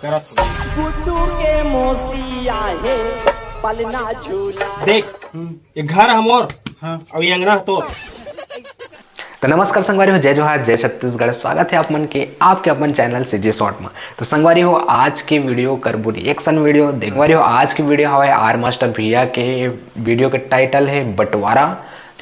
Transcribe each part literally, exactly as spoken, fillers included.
करत हो। गुड्डू के मौसी आहे, पलना झूला। देख, हम्म। ये घर हमर, हाँ। अउ ये अंगना तोर। तो नमस्कार संगवारी हो, जय जोहार, जय छत्तीसगढ़। स्वागत है आप मन के आपके अपन चैनल सीजी शॉर्ट में। तो संगवारी हो, आज के वीडियो करबो रिएक्शन वीडियो। देख संगवारी हो, आज के वीडियो हवे आर मास्टर भैया के। वीडियो के टाइटल है बंटवारा।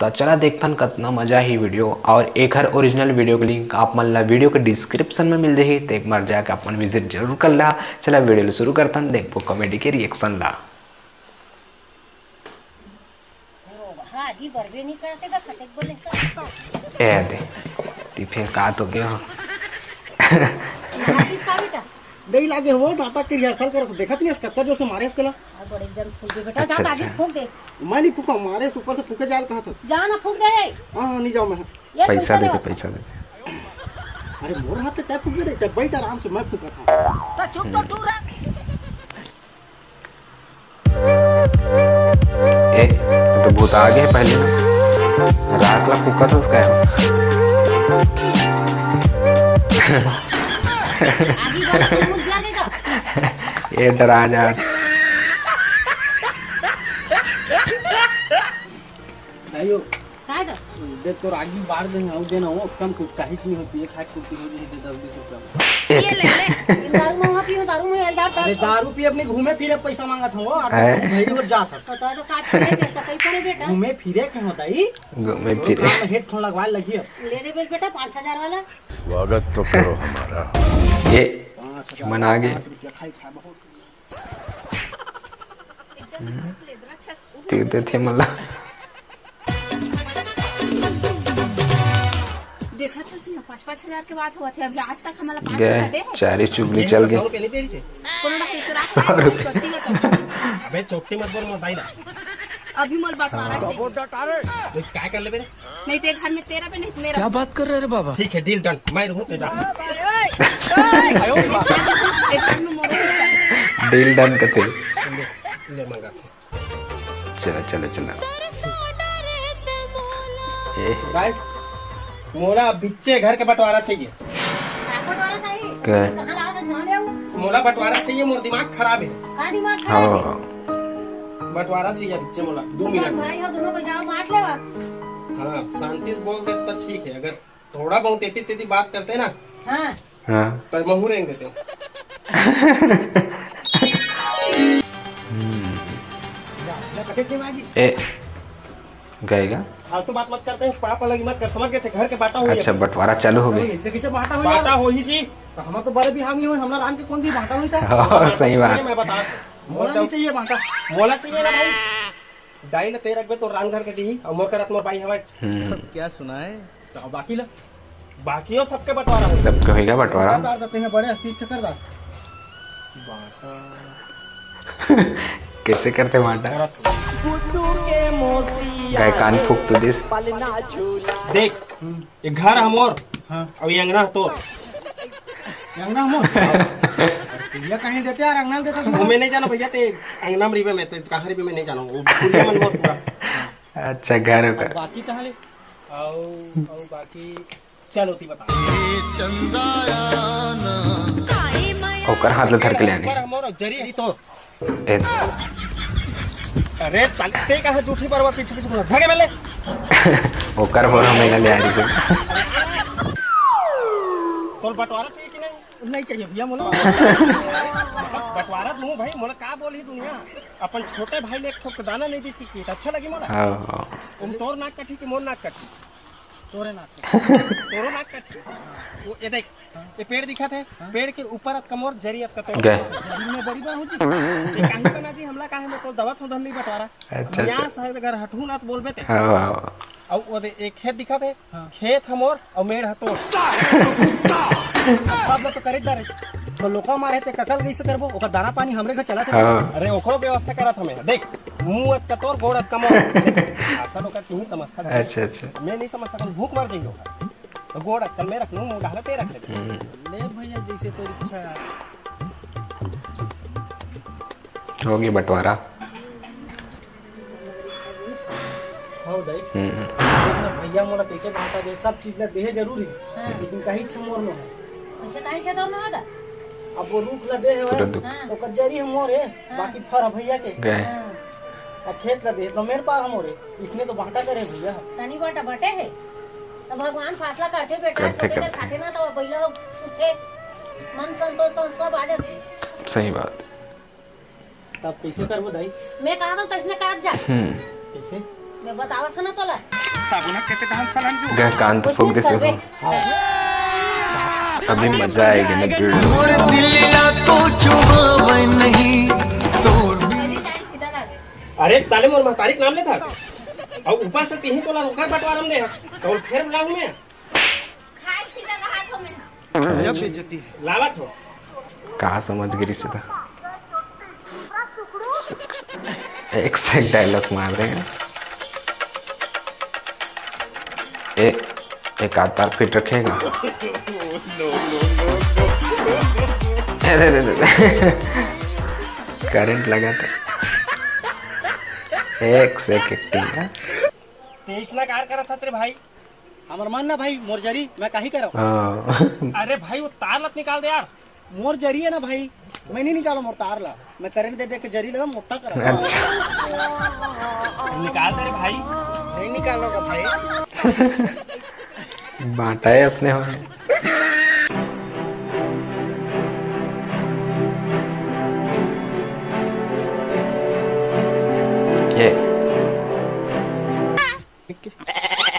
तो चला देखथन कतना मजा ही वीडियो, और एखर ओरिजिनल वीडियो के लिंक आप मन ला वीडियो के डिस्क्रिप्शन में मिल जाही, तो एक बार जाके अपन विजिट जरूर कर ला। चला वीडियो ला शुरू करथन, देखबो कॉमेडी के रिएक्शन ला। हाँ, ही बरबे नहीं करते का, कतेक बोले का? ए दे, ती फेर का तो गयो? माचिस का बेटा? नहीं लागे हो, नाटक के रिहर्सल करत हो, देखत नहीं हस, कतका जोर से मारे हस तेला। अब बड़े जन फूक दे बेटा, अच्छा, जा, अच्छा। फूक दे। मैं नहीं फूका, मारे से ऊपर से फूके जाल कहा था। जा ना फूक दे रे। हाँ, हाँ, नहीं जाओ मैं। ये पैसा दे दे, पैसा दे दे। अरे मोर हाथ के तय फूक दे, तय बैठ आराम से, मैं फूका था। तो चुप तो तू रह। ए, तो भूत आ गए पहले ना। राख ला फूका था उसका। आदि बार से मुझ जाने का। ये डरा जा। भाइयों, काय दा? देख तोर आगी बार दे, आऊ देना हो, कम कुछ काहीच नहीं होती है, खाए कुछ हो जाए दस बीस रुपया। ए, ये ले, ले। दारू में वहाँ पियो, दारू में हजार अरे दस। दारू पी अपनी घूमे फिरे पैसा मांगत हो, और ए। भाई हो जात है। तो, तो, तो काट के दे, तो कहीं पर है बेटा? घूमे फिरे के होता ही। घूमे तोर फिरे। काम में हेडफोन लगवा लगी अब। ले दे बेटा, पाँच हजार वाला। स्वागत तो करो हमारा। ये पाँच हजार, मन आ गए। पाँच रुपया खाई खा बहुत। तीर देथे मोला। देखत हस ना, पाँच पाँच हजार के बात होवत हे, अभी आज तक हमला पाँच गए, हजार दे हे। चारी चुगली ये चल तो गए। सौ रुपया नहीं दे रही छे। कोनो ना कोई चुरा सौ रुपया। गलती का तो। अबे चोपटी मत बोल मोर भाई ना। अभी मोर बंटवारा चाहिए। तो काय कर लेबे रे? नहीं ते घर में तेरा भी नहीं तो मेरा। क्या बात कर रहे रे बाबा? ठीक है, डील डन। मैं रहूं ते जा। ओए, ओए, ओए। एक घर में मोर डील डन कते। ले, ले मंगा। चला, चला, चला। ए। भाई, मोला बिच्चे घर के बंटवारा चाहिए। का बंटवारा चाहिए? का? कहाँ लावत है? कहाँ ले आऊँ? मोला बंटवारा चाहिए, मोर दिमाग खराब है। का दिमाग खराब है? हाँ। बंटवारा चाहिए बिच्चे मोला, दो मिनट में। भाई हो, दोनों को जाओ बांट लेवा। हाँ, शांति से बोल दे तो ठीक है, अगर थोड़ा बहुत एती तेती बात करते ना, हाँ। हाँ। तो महू रहेंगे तो। ए, गएगा? फालतू बात मत करते हैं, पाप अलग मत कर, समझ गए? घर के बांटा हो अच्छा, बंटवारा चालू हो गई। इससे किसे बांटा हो यार? बांटा हो ही जी। तो हम तो बड़े भी हामी हो, हमरा राम के कौन दी बांटा हुई था? हाँ, सही बात। मैं बता, मोला नहीं चाहिए बांटा। मोला चाहिए ना भाई। दाई ल ते रखबे तो राम घर के दी, और मोर करत मोर बाई हवय। हम्म। क्या सुनाए? तो बाकी ला, बाकी हो सबके बंटवारा हो। सबके होएगा बंटवारा। बंटवारा देते हैं बड़े अस्थिर चक्करदार। बांटा। कैसे करते बांटा? करत हो। गुड्डू के मौसी गाय कान फूक तो दिस। पलना झूला। देख, ये घर हमर, हाँ। अउ ये अंगना तोर। ये अंगना हमर? ये कहीं देते यार, अंगना देता वो मैं नहीं जानो भैया, ते अंगना में रिबे में, ते कहाँ रिबे मैं नहीं जानो। वो पूरे मन मोर पूरा। अच्छा, घर अब का। बाकी कहाँ ले? आओ, आओ बाकी, चलो ती बता। ओकर हाथ ले धर के ले आनी। पर हमर जरी तो ए। अरे साले, ते कहाँ जूठी परवा पीछे पीछे घूमत? भागे बल्ले। ओकर बोर हमें ले आ रही से। तोर बंटवारा चाहिए कि नहीं? नहीं चाहिए भैया, मोला। बंटवारा दूँ भाई, मोला का बोलही दुनिया? अपन छोटे भाई ले एक ठोक दाना नहीं देती की, तो अच्छा लगी मोला? हाँ, हाँ। तुम तोर नाक कटी कि मोर नाक कटी? तोरे नाक कटी। तोरो नाक कटी। वो ये देख, ये पेड़ दिखत हे, हाँ। पेड़ के ऊपर अतका मोर जरी अतका तोर। गए। जरी में बड़ी बा हो जी। ये काहे बना जी, हमला काहे में तो दवा थो धन नहीं बंटवारा। अच्छा, अच्छा। यहाँ साहब अगर हटहू ना तो बोलबे ते। हाँ, हाँ, हाँ। अउ वो दे, एक खेत दिखत हे, हाँ। खेत हमर अउ मेड़ ह तोर। सब लोग तो करे डरे। तो लोका मारे ते ककल कैसे करबो? ओकर दाना पानी हमरे घर चला थे। हाँ। अरे ओकरो व्यवस्था करत हमें। देख, मुंह अतका तोर, गोड़ अतका मोर। असल ओकर तू ही समझता है। अच्छा, अच्छा। मैं नहीं समझ सकूं, भूख मर जाइए ओकर। तो गोड़ अतका मैं रख लूं, मुंह डाला ते रख ले। हम्म। ले भैया, जैसे तोर इच्छा है। होगी बंटवारा। हो दाई। हम्म। देख ना भैया, मोला कैसे बांटा दे, सब चीज ला देहे जरूर ही, हाँ। लेकिन कहीं छे मोर में हो। ऐसे कहीं छे तोर में होता? अब वो रूख ला दे हवय, पूरा दुख। हाँ। ओकर जरी ह मोर हे, हाँ। बाकी फर ह भैया के। गए। हाँ। आ खेत ला दे तो मेर पार ह मोर हे, इसने तो बांटा करे भैया। तनी बांटा बांटे हे। तो भगवान फासला करथे बेटा, करथे, छोटे से करथे। खाथे ना तो बइला हो उठे, मन संतोष तो सब आ जाथे। सही बात। तब कइसे करबो दाई? मैं कहा था तइसने काट जा। हम्म। कइसे? मैं बतावत हूँ ना तोला। साबुन के ते हम फलन जो। गए कान तो फूक दे से हो। हाँ। अभी मजा आएगा ना, girl। मोर दिल ला तो छुआवे नहीं, तोर अरे साले, मोर महतारी के नाम लेथा। अउ ऊपर से तिही तोला ओकर बंटवारा म दे हा। तो फेर बुलाऊं मैं। खाए सीधा कहा थो मैं। गजब बेइज्जती है। लावत हो। का समझ गिरी सीधा। एक से एक dialogue मार रहे हैं। ए, एक आध बार फिट रखेगा। अरे, अरे, अरे। करंट लगा था। एक से एक एक्टिंग है। तेईस ना कार करत हस रे भाई। हमर मन ना भाई, मोर जरी, मैं काही करव? हाँ। अरे भाई, वो तार लत निकाल दे यार। मोर जरी है ना भाई, मैं नहीं निकालो मोर तार ला, मैं करंट दे दे के जरी लगा मोटा कर। अच्छा। निकाल दे रे भाई। नहीं निकालोगा भाई। बांटा है उसने हमें। ये।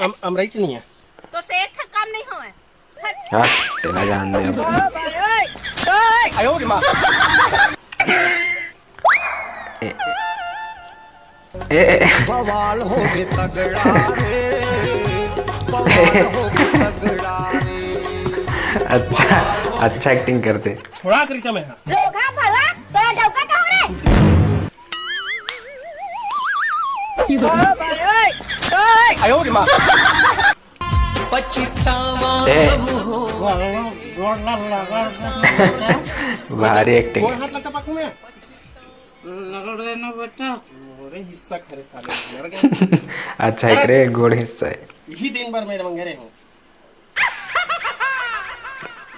अम-, अमराई चनिया। तोर से एक ठक काम नहीं होवे। हट। हाँ, तेला जान दे अब। आयो रे माँ। ए, ए, ए। बवाल हो गए तगड़ा रे, बवाल हो गए तगड़ा रे। अच्छा, अच्छा एक्टिंग करते। थोड़ा सा रिका में है। धोखा भला, तोरा डौका का हो रे? आयो रे माँ। पछतावा ए। अब हो। भारी एक्टिंग। गोड़ हाथ लगा पाकू में। लगा देना बेटा। मोरे हिस्सा खरे साले, मर गए। अच्छा, एकरे गोड़ हिस्सा है। यही दिन भर मैं मंगे रहे हूँ।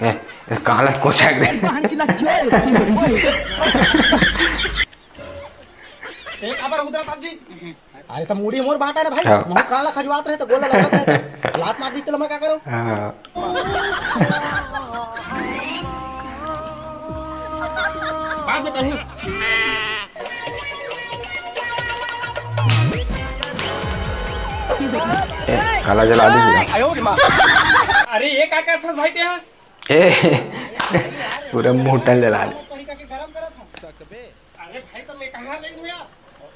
ए, कालत को छेक दे। ए, काबर उधर जी? अरे, त मुड़ी मोर बांटा रे भाई। हाँ। महू काला खजवात रहे, त गोला लगत रहे, त लात मार दी, त मैं का करूं? हाँ। बाद में कहीं। ए, काला जला दी पूरा। आयो रे माँ। अरे, ये का करत हस भाई तेहा? ए, पूरा मोटल जला दे। अरे भाई, तो मैं कहाँ रही हूँ यार?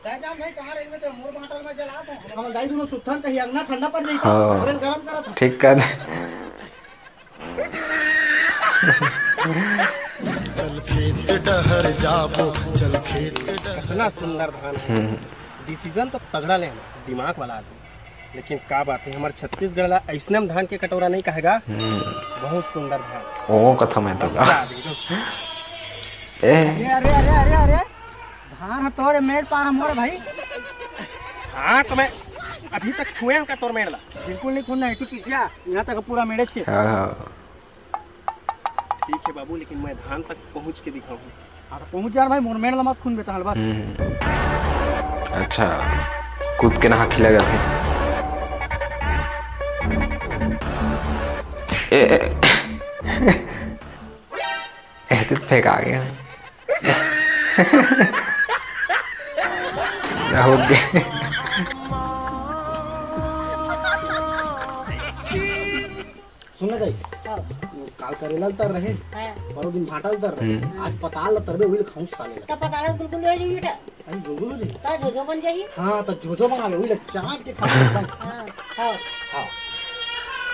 तै जान भाई, कहाँ रही हूँ? तो मोर बाटल में जला दो। हम दाई दोनों सुत्थन कहीं अंगना ठंडा पड़ जाई। हाँ। अरे गरम करत हूँ। ठीक कर। चल खेत डहर जाबो, चल खेत डहर। कितना सुंदर धान है। हम्म। Decision तो तगड़ा लेना, दिमाग वाला आदमी। लेकिन का बात है, हमारे छत्तीसगढ़ ला ऐसने में धान के कटोरा नहीं कहेगा। हम्म। बहुत सुंदर धान। ओ कथा मैं तो मजा आ गई। ए। अरे, अरे, अरे, अरे, अरे। धान ह तोरे मेड़ पार ह मोर भाई। हाँ, तो मैं अभी तक छुए हूँ का तोर मेड़ ला? बिल्कुल नहीं छूना है, तू पीछे आ, यहाँ तक पूरा मेड़े छे। हाँ, हाँ। ठीक है बाबू, लेकिन मैं धान तक पहुँच के दिखाऊँ। हाँ, तो पहुँच जा भाई, मोर मेड़ ला मत खून बेटा हलवा। हम्म। अच्छा, कूद के नहा खिला जाते। ए, ए, ए, तो फेंक आ गया। क्या हो गया? सुन ना दाई, हाँ। काल करेला ल तर रहे, हाँ। परो दिन भांटा ल तर रहे, हम्म। आज पताल ल तरबे, वही ल खाऊं साले ला। त पताल बिल्कुल ले जाइए बेटा। अरे गुलगुल हो जाई। त जोजो बन जाही। हाँ, त जोजो बना ले, वही ल चाट के खा ले एकदम। हाँ, हाँ। हाँ।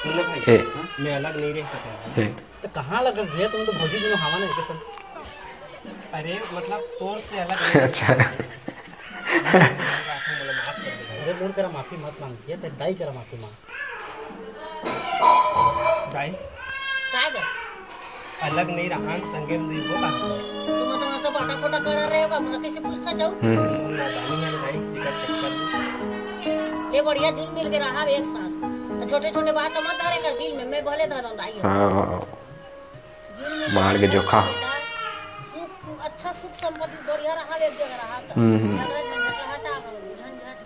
सुन ना भाई, ए। हाँ? मैं अलग नहीं रह सकता। ए। त कहाँ लगस भैया, तुम तो भौजी दोनों हवा नहीं के संग। अरे, मतलब, तोर से अलग नहीं। अच्छा। अरे, मोर करा माफी मत मांग, ये ते दाई करा माफी मांग। दाई? का गे? अलग नहीं रहान, संगे में रहिबो का? तुम तो ऐसा बाटा फोटा करा रहे हो का? मोला कैसे पूछता जाऊ? हम्म। नादानी है दाई, बिगड़ चक्कर में। ले बढ़िया जुल मिल के रहा एक साथ। छोटे छोटे बात मत धरे कर दिल में, मैं भले धरन दाई हूँ। हाँ। जुल मिल मार के के जोखा। बेटा। अच्छा सुख संपत्ति बढ़िया रहा, एक जगह रहा तो हम्म, हम्म। झगड़ा झंझट हटा, झंझट।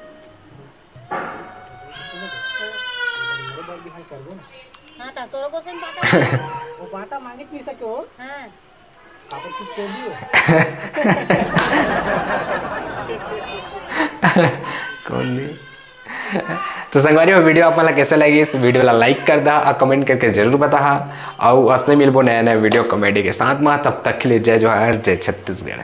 हाँ, तो तोरो को से बाटा। वो बाटा मांगे नहीं सके हो। हाँ। काबर की कोली हो। कौन दी? तो संगवारी हो, वीडियो आप मन ला कैसे लगी? इस वीडियो ला लाइक कर दा और कमेंट करके जरूर बताहा। और असने मिलबो नया नया वीडियो कॉमेडी के साथ में। तब तक के लिए जय जोहार, जय छत्तीसगढ़।